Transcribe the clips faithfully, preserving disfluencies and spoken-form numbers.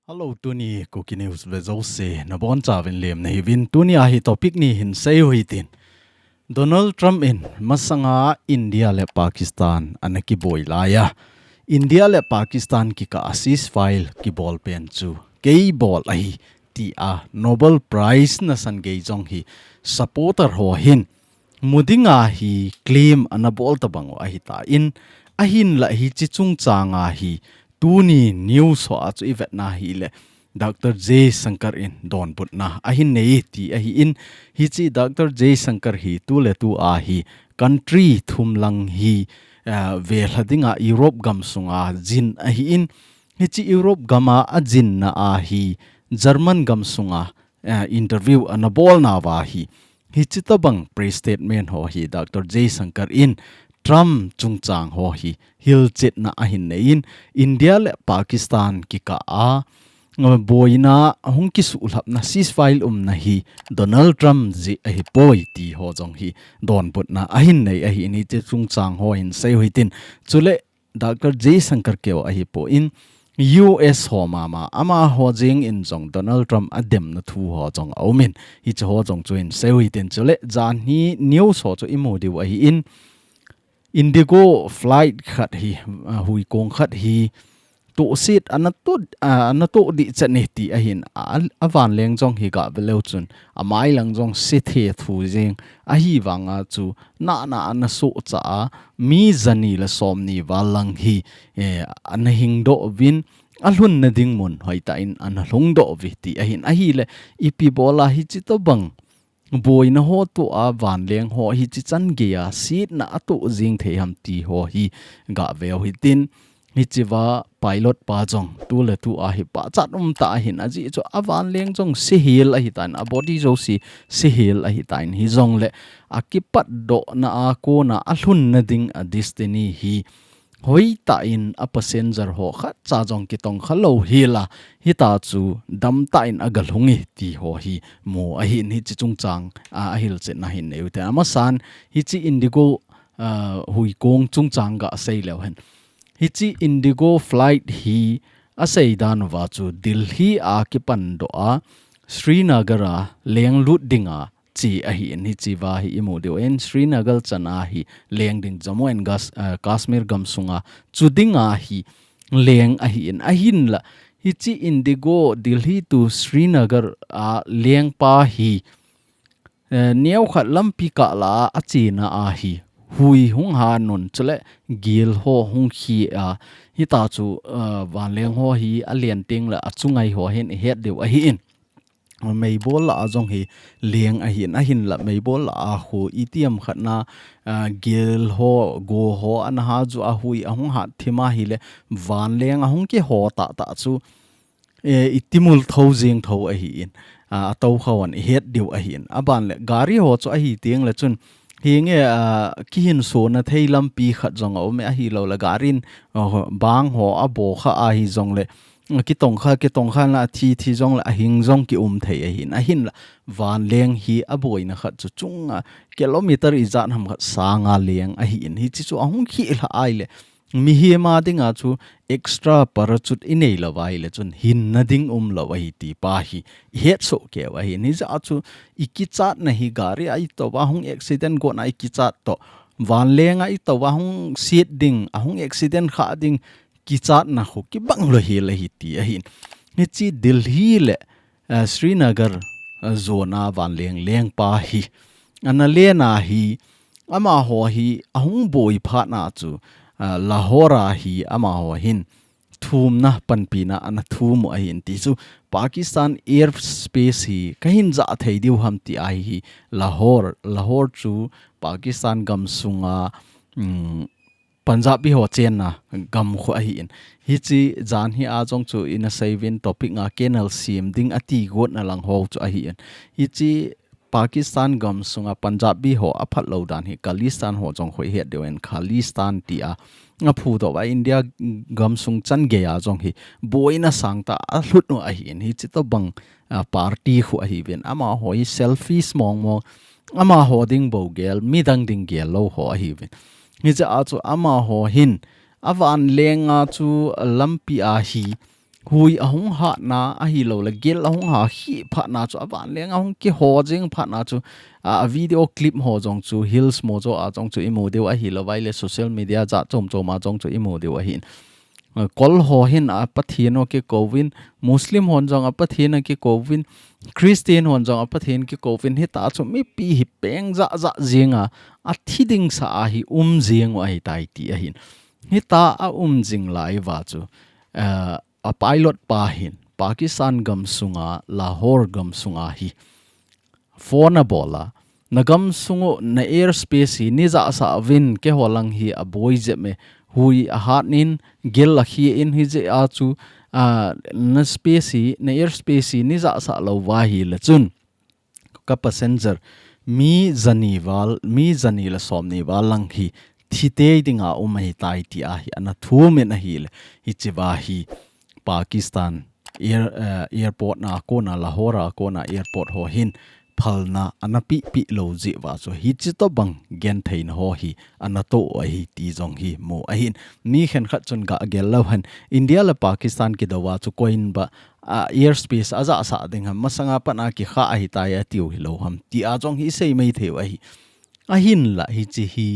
Hello, tuni Kuki News ve jouse nabonchauvin lemna hiuvin. Tuni a hi topic ni hin seiu hitin. Donald Trump in masanga India le Pakistan ana kiboi laiya, India le Pakistan kikah a ceasefire kibol pen chu kei bol ahi, tia Nobel Prize nasan gei jong hi supporter ho hin mudinga hi claim ana bol tabang u ahitan, ahinla hiche chungchanga hi tuni news hoa chu ivetna hile Doctor Jaishankar in donbutna ahin nei ti ahin, hiche Doctor Jaishankar hi tuletu a hi country thum lang hi, ah, velha dinga Europe gam sunga jin ahin, hiche Europe gama ajinna a hi German gam sunga, ah, interview ana bolnauva hi, hiche tobang press statement ho hi Doctor Jaishankar in Trump chungchang ho hi hilchetna ahin neiyin, India le Pakistan kikah a boina hung kisuhlhapna ceasefire umna hi Donald Trump jeh ahipoi ti ho jong hi donbutna ahin nei ahin, hiche chungchang ho hin seiu hitin. Chule Doctor Jaishankar keu ahipon, U S ho mama, amaho jeng in jong Donald Trump ademna thu ho jong aumin, hiche ho jong chu hin seiu hitin. Chule janhi news ho chu imu diu ahin, Indigo flight khat hi, ah, huikong khat hi, tohset ana toh, ah, ana toh dehchet e ti ahin, a, avanleng jong hi gave leu chun, amai lang jong se thethu jeng, ahivanga chu nana ana sohcha a, mi jani le somni val lang hi, eh, ana hingdoh uvin, alhunna ding mun hoitah in ana lhungdoh uve ti ahin, ahile ipi bola hiche tobang boina ho toh a vanleng ho hiche chan geiya setna atoh jeng thei ham ti ho hi gaveu hitin, hichea pilot pa jong tuletu a hi pachat umtah ahin, ajeh chu avanleng jong sehel ahitan, abody jouse sehel ahitan, hijongle akipatdohna a kona alhunna ding a destiny hi hoitah in a passenger ho khatcha jong kitongkha lou hela, hitia chu damtah in agalhunge ti ho hi mu ahin, hiche chungchang a, ahilchetna hin neiu te. Amasan hiche Indigo, ah, huikong chungchang gasei leu hen. Hiche Indigo flight hi asei dan uva chu Delhi a kipandoh a, Srinagar a lenglut dinga che ahin, hichea hi imu diu ahin, Srinagar chana hi leng ding, Jammu and Gas-, ah, Kashmir gam sunga chu dinga hi leng ahin, ahinla hiche Indigo Delhi to Srinagar a lengpa hi, eh, neokhat lampi kahla a achena a hi hui hung ha nun, chule gel ho hung khi a, hitia chu, ah, vanleng ho hi alen tengle achungai ho hin ihet diu ahin. Meibol lah a jong hi leng ahin, ahinla meibol lah a khu itiham khatna, ah, gel ho, go ho ana ha chu a hui ahung hat thim ahile vanleng ahung kiho tahtah chu, eh, itimul tho jeng tho ahin, ah, atoukha hon ihet diu ahin. Abanle gari ho chu ahi tengle chun hinge, ah, kihinsona thei lampi khat jong aume, ahiloule garin, ah, bang ho abokha ahijongle, kitongkha, kitongkha na athi, thi jongle ahing jong kium thei ahin, ahinla vanleng hi aboina khat chu chunga kilometer ijat ham khat sanga leng ahin, hiche chu ahung khilha ahile mihema dinga chu extra parachute inei lou ahile chun hinna ding umlou ahi ti pa hi ihetsoh keu ahin, hijeh a chu ikichatna hi gari a itouva hung accident gotna ikichat toh, vanleng a itouva hung set ding, ahung accident kha ding, kichatna khu kibang lou hel ahi ti ahin. Hiche Delhi le, eh, Srinagar, eh, jona vanleng lengpa hi ana lena hi, amaho hi ahung boi phatna chu, eh, Lahore a hi amaho hin thumna panpina ana thum u ahin, ti chu Pakistan airspace hi kahin jah thei diu ham ti ahi hi, Lahore, Lahore chu Pakistan gam sunga, um, Punjabi ho chenna gam khu ahin. Hiche janhi a jong chu ina seiyuvin topic nga canal sem ding ati gotna lang ho chu ahin. Hiche Pakistan gam sunga Punjabi ho aphat lou dan hi Khalistan ho jong khu ihet diu ahin, Khalistan tia aphudoh uva India gam sung chan geiya jong hi boina sangtah a lhut u ahin. Hiche tobang, ah, party khu ahiuvin, amaho hi selfish mong mong, amaho ding bou gel, midang ding gel lou ho ahiuvin. Hijeh a chu amaho hin avanleng a chu lampi a hi hui ahung hatna ahilou le gel ahung ha hi phatna chu avanleng ahung kiho jing phatna chu a, a video clip ho jong chu Hills Mojo a jong chu imu diu ahilou vai le social media jat chom chom a jong chu imu diu ahin. A, Kol ho hin a Pathen ho kikouvin, Muslim hon jong a Pathen a kikouvin, Christian hon jong a Pathen kikouvin, hita chu mipi hi peng ja ja jinga, a thi ding sa a hi um jing u ahitai ti ahin. Hita a um jing lai uva chu, a, a pilot pa hin Pakistan gam sunga, Lahore gam sunga hi phone a bol a, na gam sung u na airspace hi nei jahsah uvin, keiho lang hi a boi jep e, hui a hat in, gel a khi in hijeh a chu, a, na space hi, na airspace hi nei jahsah lou uva ahile chun ka passenger mi jani val, mi jani le somni val lang hi thi tei dinga um ahitai ti a hi ana thum in ahile, hichea hi Pakistan air, eh, airport na kona, Lahore a kona airport ho hin phalna ana peh peh lou jeh uva chu hichi tobang gentheina ho hi ana toh u ahi ti jong hi mu ahin. Mi khenkhat chun ga gel lou hen, India le Pakistan kidou a chu koiin ba, a, airspace a jahsah ding ham, masanga pat a kikha ahitai atiu hilou ham ti a jong hi sei mai thei u ahi. Ahinla hichi hi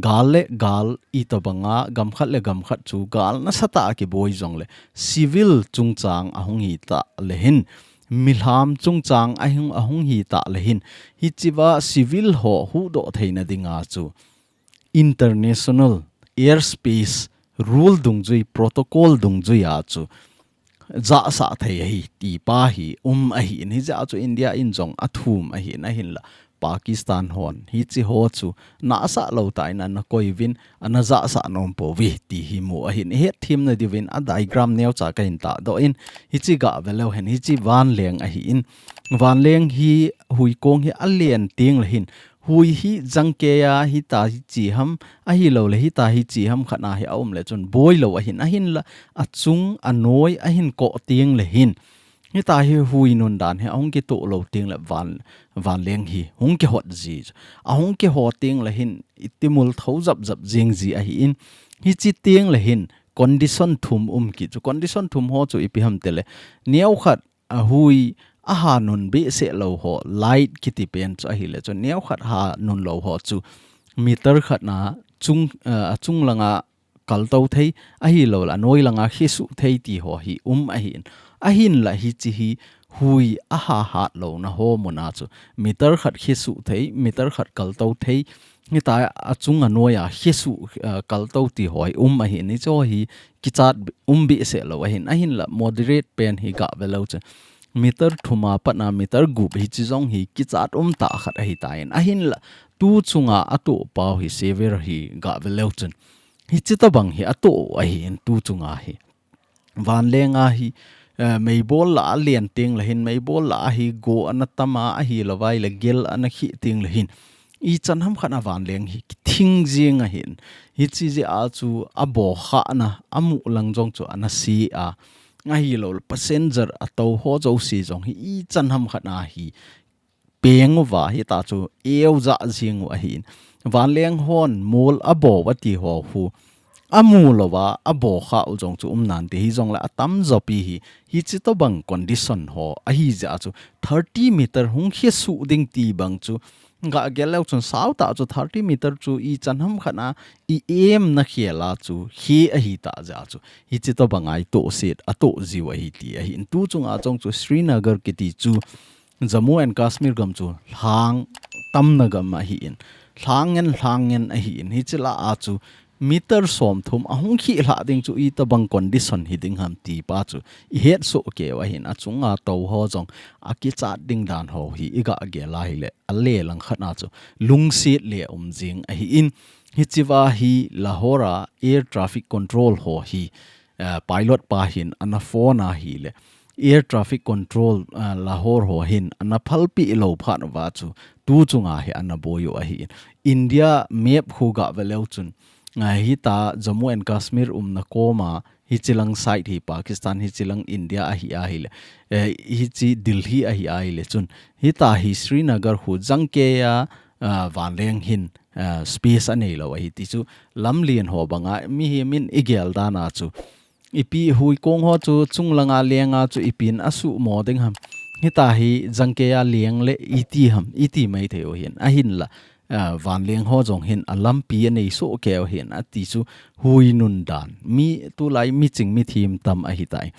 gal le gal, itobanga gam khat le gam khat chu gal nasatah a kiboi jongle civil chungchang ahung hita le hin, milham chungchang ahung, ahung hita le hin, hichea civil ho huhdoh theina dinga chu international airspace rule dungjui, protocol dungjui a chu jahsah thei ahi ti pa hi um ahin, hijeh a chu India in jong a thum ahin, ahinla Pakistan hon hichi ho chu nasah lou tah in ana koi uvin, ana jahsah nom pouve ti hi mu ahin. Ihet themna diuvin a diagram neocha kahin tahdoh in, hichi ga ve leu hen, hichi vanleng ahin. Vanleng hi hui kong hi alen teng le hin, hui hi jangkei a hita hichi ham, ahilou le hita hichi ham khat na hi a um le chun boi lou ahin, ahinla achung anoi ahin koh teng le hin, hita hi hui nun dan hi ahung kitoh lou teng le van, vanleng hi hung kihot ji. Ahung kiho teng le hin itimul tho jap jap jing ji ahin, hichi teng le hin condition thum um kit chu, condition thum ho chu ipi ham tile, neokhat a hui a ha nun behseh lou ho, light kiti pen chu ahile chu, neokhat ha nun lou ho chu meter khat na chung, eh, achung langa kaltou thei, ahilou le anoi langa khesuh thei ti ho hi um ahin. Ahinla hichi hi hui a ha hat louna ho muna chu meter khat khesuh thei, meter khat kaltou thei, hita achung anoi a khesuh, eh, kaltou ti ho hi um ahin, hichi ho hi kichat um behseh lou ahin. Ahinla moderate pen hi ga ve leu chun meter thum a pat na meter gup hichi jong hi kichat um tah khat ahitan. Ahinla tu chunga atoh pau hi severe hi ga ve leu chun, hichi tobang hi atoh u ahin tu chunga hi. Vanleng a hi, eh, meibol la alen teng le hin, meibol la hi go ana tam a, ahilou vai le gel ana khi teng le hin, ichan ham khat na vanleng hi kithing jing ahin. Hichi jeh a chu a bokhahna, a mulang jong chu ana se a, ahilou le passenger a tou ho jouse jong hi ichan ham khat na hi peng uva, hita chu eu ja jing u ahin. Vanleng hon mol a bo uva ti ho khu, a mu lou va, a bokha u jong chu um nante, hijongle atamjo pi hi, hichi tobang condition ho ahi jeh a chu thirty meter hung khesuh ding ti bang chu, ga gel leu chun sao tah chu thirty meter chu ichan ham khat na i em na khel a chu khi ahi tah jeh a chu, hichi tobang a itoh set, atoh jiu ahi ti ahin. Tu chunga jong chu Srinagar kiti chu Jammu and Kashmir gam chu lhang tamna gam ahin, lhang ngen, lhang ngen ahin, hichi lah a chu meter somthum ahung khi lhah ding chu itobang condition hi ding ham ti pa chu ihet soh kei u ahin, achunga tou ho jong akichat ding dan ho hi iga gel a hile, ale lang khat na chu lungset le um jing ahin, hichea hi Lahore a air traffic control ho hi, eh, pilot pa hin ana phone ahile, air traffic control, eh, Lahore ho hin ana phalpeh lou phat uva chu tu chunga hi ana boi u ahin. India map khu ga ve leu chun, eh, hita Jammu and Kashmir umna koma, hichi lang side hi Pakistan, hichi lang India ahi ahile, eh, hichi Delhi ahi ahile chun, hita hi Srinagar khu jangkei a, ah, vanleng hin, ah, space anei lou ahi ti chu, lamlen ho banga mihem in igel dan a chu, ipi huikong ho chu chunglanga lenga chu ipin asuhmo ding ham. Hitahi jangkeia leng le iti ham, iti maithei u hin. Ahinla, ah, vanleng ho jong hin alampi anei sohkei u hin ati chu huinun dan. Mi tulai miching mithem tam ahitai.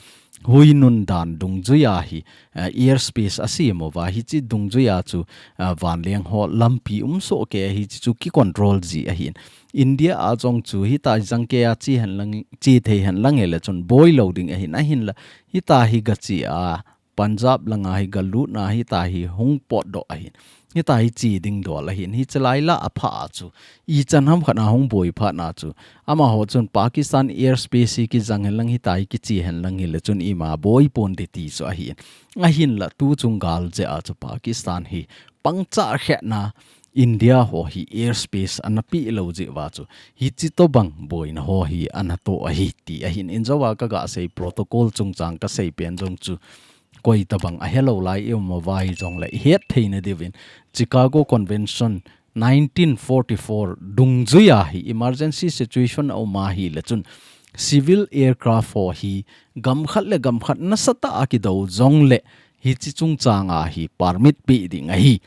Huinun dan dungjuia hi, ah, airspace asem uva hiche dungjuia chu, ah, vanleng ho lampi um sohkei hiche chu kicontrol ji ahin. India a jong chu hitahi jangkeia che henlang, che thei henlang hile chun boi lou ding ahin, ahinla hitahi gache a Punjab langa hi galutna hitahi hung potdoh ahin. Hitahi che ding dol ahin. Hiche laila apha a chu ichan ham khat a hung boi phatna chu amaho chun Pakistan airspace hi kijang henlang hitahi kiche henlang hile chun ima boi ponte ti chu ahin. Ahinla tuchung gal jeh a chu Pakistan hi pangcha khetna India ho hi airspace ana pe lou jeh uva chu hiche tobang boina ho hi ana toh ahi ti ahin. Injouva kaga sei protocol chungchang kasei pen jong chu koi tobang ahelou lai i um uva hijongle ihet theina diuvin Chicago Convention nineteen forty-four dungjuia hi emergency situation a um ahile chun civil aircraft ho hi gam khat le gam khat nasatah a kidou jongle hiche chungchanga hi permit pe ding ahi.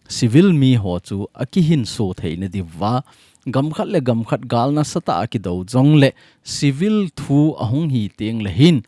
Civil mi ho chu akihinso theina diuva, gam khat le gam khat gal nasatah a kidou jongle civil thu ahung hi tengle hin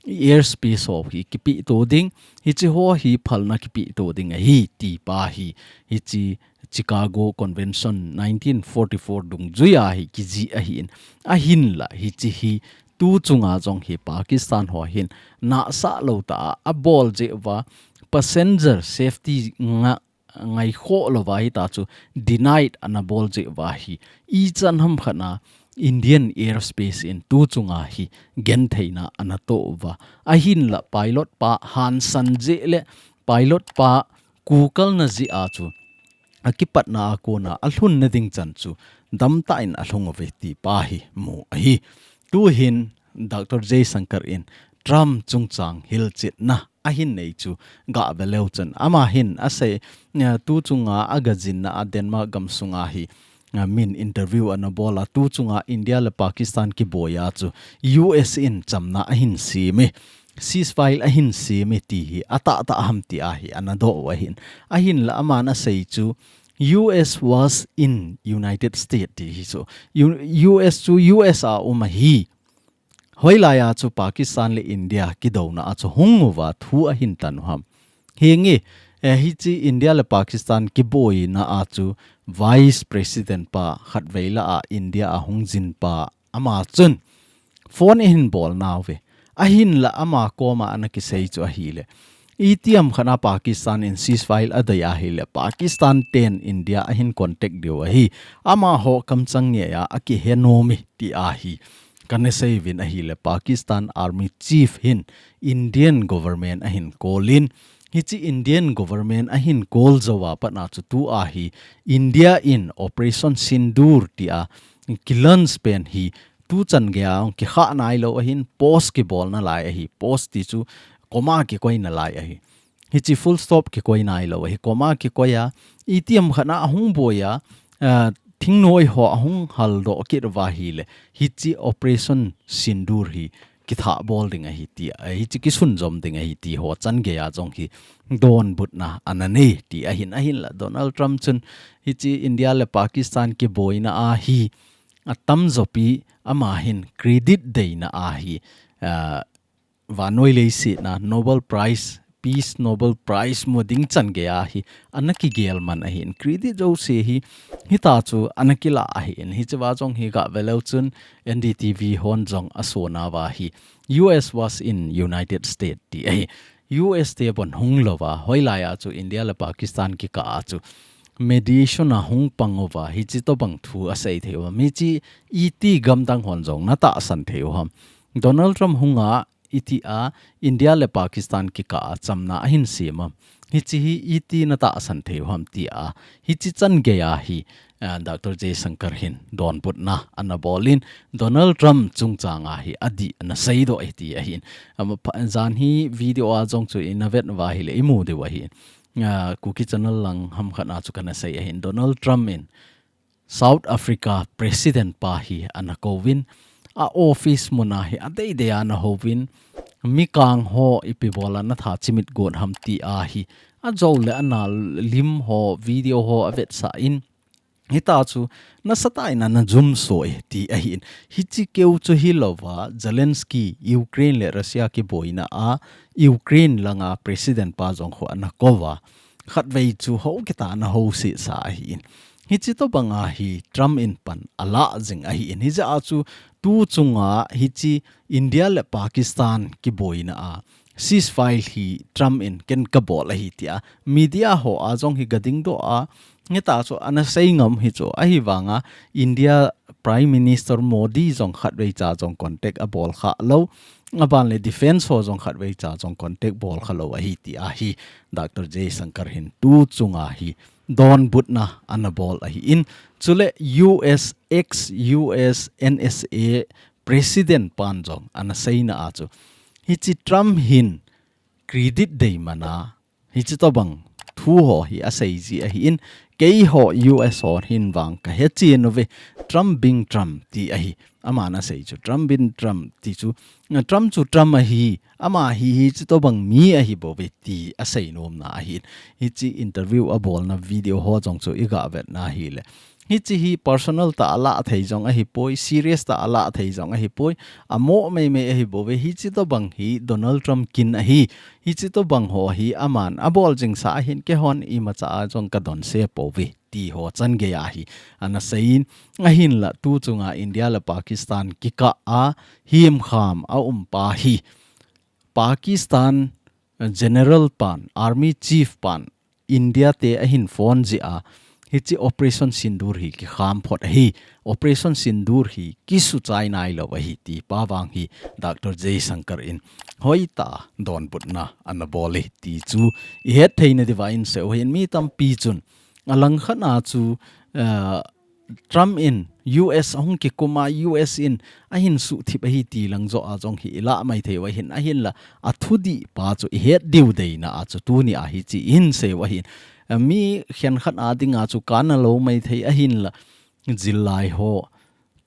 airspace ho hi kipe to ding, hiche ho hi phalna kipe to ding ahi ti pa hi, hiche Chicago Convention nineteen forty-four dungjuia hi kijih ahin. Ahinla hiche hi tuchunga jong hi Pakistan ho hin nahsah lou tah a abol jeh uva passenger safety nga ngaikhoh louva hitachu denied ana bol jeh uva hi ichan ham khat a Indian airspace in tuchunga hi gentheina ana toh uva. Ahinla pilot pa hansan jeh le pilot pa kukalna jeh a chu akipatna a kona alhunna ding chan chu damtah in alhung uve ti pa hi mu ahi. Tuhin Doctor Jaishankar in Trump chungchang hilchetna ahin nei chu gave leu chun ama hin asei, eh, tuchunga agajinna a Denmark gamsunga hi, eh, min interview ana bol a tuchunga India le Pakistan kiboi a chu U S in chamna ahin sem e, ceasefire ahin sem e ti hi atahtah ham ti a hi ana doh u ahin. Ahinla aman asei chu U S was in United States ti hi chu U-, U S chu U S a um ahi. Hoilai a chu Pakistan le India kidouna a chu hung uva thu ahin tan u ham. Henge, eh, hiche India le Pakistan kiboina a chu Vice President pa khatvei lah a India a hung jin pa ama chun phone eihin bol nauve. Ahinla ama koma ana kisei chu ahile, itiham khat a Pakistan in ceasefire adei ahile Pakistan ten India ahin contact diu ahi. Amaho kamchang ngei a akihe nom e ti ahi. Kana sei uvin ahile Pakistan Army Chief hin Indian government ahin call in, hiche Indian government ahin call jou a pat a chu tua hi India in Operation Sindoor ti a kilaunch pen hi tuchan gei a hung kikhah nailou ahin, pause kibol nalai ahi, pause ti chu comma kikoi nalai ahi. Hiche full stop kikoi nailou ahi, comma kikoi a, itiham khat a ahung boi a, ah, thingnoi ho ahung haldoh kit uva ahile, hiche Operation Sindoor hi kithah bol ding ahi ti, eh, hiche kisunjom ding ahi ti ho chan gei a jong hi donbutna ana nei ti ahin, ahinla Donald Trump chun hiche India le Pakistan kiboina a hi atamjo pi ama hin credit deina a hi, ah, vannoi leiset a Nobel Prize, Peace Nobel Prize mu ding chan gei a hi ana kigel man ahin, credit jouse hi hitachu ana kila ahin. Hichea jong hi gave leu chun N D T V hon jong asona uva hi U S was in United States ti ahi. U S te bon hung louva, hoilai a chu India le Pakistan kikah a chu mediation a hung pang uva, hiche tobang thu asei thei uva. Hiche iti gamdang hon jong natahsan thei u ham. Donald Trump hunga itia India le Pakistan kikah a chamna ahin sem a, hiche hi iti natahsan thei u ham tia, hiche chan gei a hi, ah, Doctor Jaishankar hin donbutna ana bol in, Donald Trump chungchang a hi adih ana seidoh e ti ahin. Ama pha-, jan hi video a jong chu ina vet uva ahile imu diu ahin. Ah, Kuki Channel lang ham khat a chu kana sei ahin. Donald Trump in South Africa President pa hi ana kouvin, a office muna hi adeidei a ana houvin, mikang ho ipi bola natha chimit got ham ti ahi. Ajou le ana lim ho, video ho avetsah in, hita chu nasatah in ana jumso e ti ahin. Hichi keu chu hilouva, Zelensky, Ukraine le Russia kiboina a, Ukraine langa president pa jong ho ana kouva. Khatvei chu ho kita ana hosesa ahin. Hichi tobanga hi Trump in pan alah jing ahin. Hijeh a chu tu chunga hichi India le Pakistan kiboina a ceasefire hi Trump in ken kabol ahi tia media ho a jong hi gading doh a, hita chu ana sei ngam hi chu. Ahivanga India Prime Minister Modi jong khatvei cha jong contact abol kha lou. Aban le defense ho jong khatvei cha jong contact bol kha lou ahi ti ahi. Doctor Jaishankar hin tu chunga hi donbutna ana bol ahin. Chule U S ex U S N S A president pan jong ana seina a chu, hichi Trump hin credit dei mana, hichi tobang thu ho hi asei ji ahin, keiho U S ho hin vang kahe chen uve, Trump being Trump ti ahi. Aman asei chu Trump being Trump ti chu, Trump chu Trump ahi, ama hi hichi tobang mi ahi bouve ti asei nomna ahin. Hichi interview abolna video ho jong chu iga vetna hile, hichi hi personal tah a lah thei jong ahipoi, serious tah a lah thei jong ahipoi, amo meimei ahi bouve. Hichi tobang hi Donald Trump kin ahi. Hichi tobang ho hi aman abol jingsa ahin, keihon imacha a jong kadonse pouve ti ho changei ahi. Ana seiyin, ahinla tu chunga India le Pakistan kikah a himkham aum pa hi Pakistan General pan, Army Chief pan, India te ahin phone jia, hichi Operation Sindoor hi kikham phot ahi, Operation Sindoor hi kisuchai nailou ahi ti pa vang hi Doctor Jaishankar in hoitah a donbutna ana bol e ti chu ihet theina diuva insei u ahin. Mi tampi chun alangkhat a chu, ah, Trump in U S ahung kikum a, U S in ahin suhthip ahi ti lang joh a jong hi ilah mai thei u ahin, ahinla athudih pa chu ihet diu deina a chu tuni a hichi ihin sei u ahin. Mi khenkhat a dinga chu kana lou mai thei ahinla, jillai ho,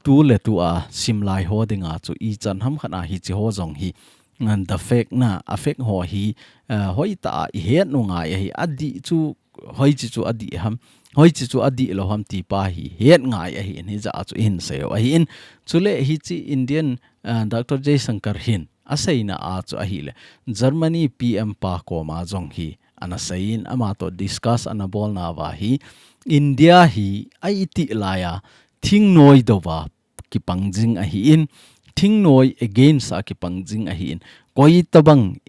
tu le tu a simlai ho dinga chu ichan hamkhat a hichi ho jong hi, ngan the fact na, a fact ho hi, ah, hoitah a ihet u ngai ahi, adih chu hoichi chu adih ham, hoichi chu adih lou ham ti pa hi het ngai ahin, hijeh a chu ihin sei u ahin. Chule hichi Indian, ah, Doctor Jaishankar hin aseina a chu ahile, Germany P M pa koma jong hi ana seiyin, ama toh discuss ana bolna uva hi, India hi a itih laiya thingnoi douva kipang jing ahin, thingnoi against a kipang jing ahin, koi tobang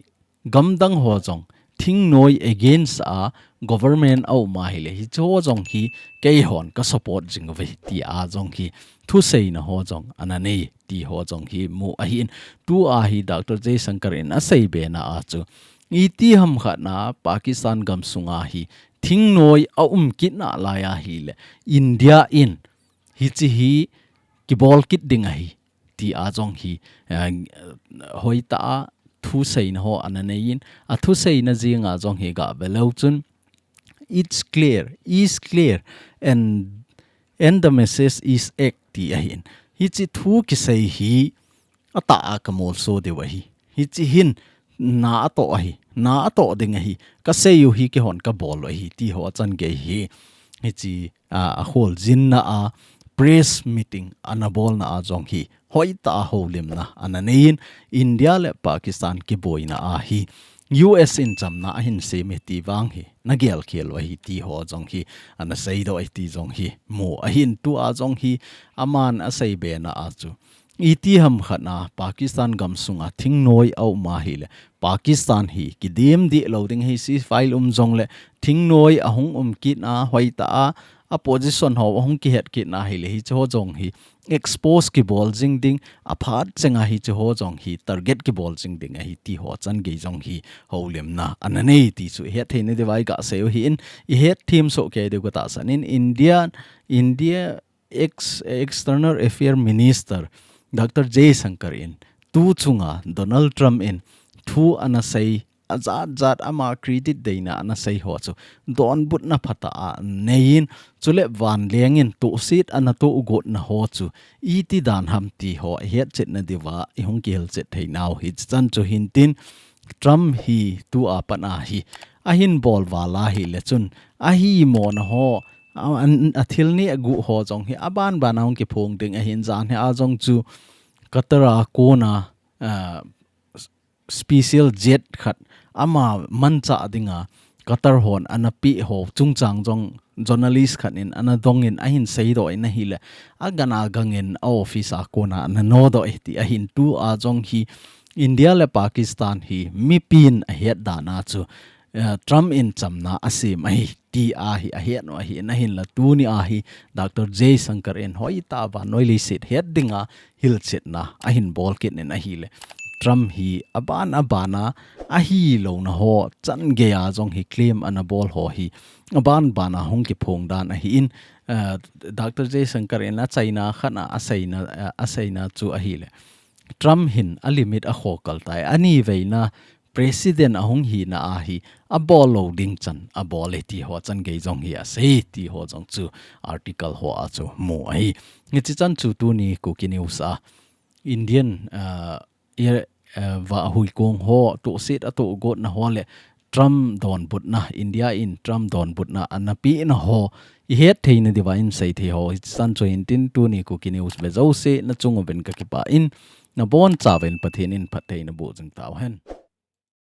gamdang ho jong thingnoi against a government aum ahile, hichi ho jong hi keihon ka support jing uve ti a jong hi thuseina ho jong ana nei ti ho jong hi mu ahin. Tu a hi Doctor Jaishankar in asei bena a chu, iti hamkhat na Pakistan gamsunga hi thingnoi aum kit nalai ahile, India in hichi hi kibol kit ding ahi ti a jong hi, eh, hoitah a thuseina ho ana neiyin, athuseina jinga jong hi gave leu chun, it's clear, is clear, and, and the message is act ti ahin. Hichi thu kisei hi atah a kamolso diu ahi. Hichi hin na atoh ahi, na atoh ding ahi, kasei u hi keihon kabol u ahi ti ho changei hi. Hichi, ah, akholjinna a press meeting ana bolna a jong hi hoitah a houlimna ana neiyin, India le Pakistan kiboina a hi U S in chamna ahin sem e ti vang hi nagel khel u ahi ti ho jong hi ana seidoh e ti jong hi mu ahin. Tu a jong hi aman asei bena a chu, iti hamkhat na Pakistan gamsunga thingnoi aum ahile, Pakistan hi kidem dih lou ding ahi, ceasefire um jongle thingnoi ahung um kit a, hoitah a, a position ho ahung kihet kit na ahile, hichi ho jong hi expose kibol jing ding, aphat chenga hichi ho jong hi target kibol jing ding ahi ti ho changei jong hi houlimna ana nei ti chu ihet theina diuva iga sei u ahin, ihet them soh kei diu katahsan in, India, India ex-, External Affair Minister Doctor Jaishankar in tu chunga Donald Trump in thu ana sei ajat jat ama credit deina ana sei ho chu donbutna phatah a nei in, chule vanleng in tohset ana tohgotna ho chu iti dan ham ti ho i hetchetna diuva i hung kihilchet theinau hi chan chu hintin, Trump hi tua pat a hi ahin bol val ahile chun ahi mona ho, a, an, a thil neh guh ho jong hi aban ban a hung kiphong ding ahin, jan hi a jong chu Qatar a kona, a, special jet khat ama manchah dinga Qatar hon ana pe ho chungchang jong journalist khat in ana dong in ahin seidoh in ahile, agana gang in a office a kona ana nodoh e ti ahin, tua jong hi India le Pakistan hi mipin ahet dan a chu, eh, Trump in chamna asem ahi ti a hi ahet u ahi, ahinla tuni a hi Doctor Jaishankar in hoitah a vannoi leiset het dinga hilchetna ahin bol kit in ahile, Trump hi aban aban a ahi louna ho chan gei a jong hi claim ana bol ho hi aban ban a hung kiphong dan ahin, eh, Doctor Jaishankar in a China khat a aseina, eh, aseina chu ahile, Trump hin a limit a khokal tai, ani veina president ahung hina a hi abol lou ding chan abol e ti ho chan gei jong hi asei ti ho jong chu article ho a chu mu ahi. Hichi chan chu tuni Kuki News a Indian, ah, air, ah, va huikong ho tohset a tohgotna ho le Trump donbutna, India in Trump donbutna ana pena ho i het theina diuva in sei thei ho, hichi chan chu hintin tuni Kuki News ve jouse na chung uvin ka kipah in, na bonchauvin Pathen in phattheina boh jing tauhen.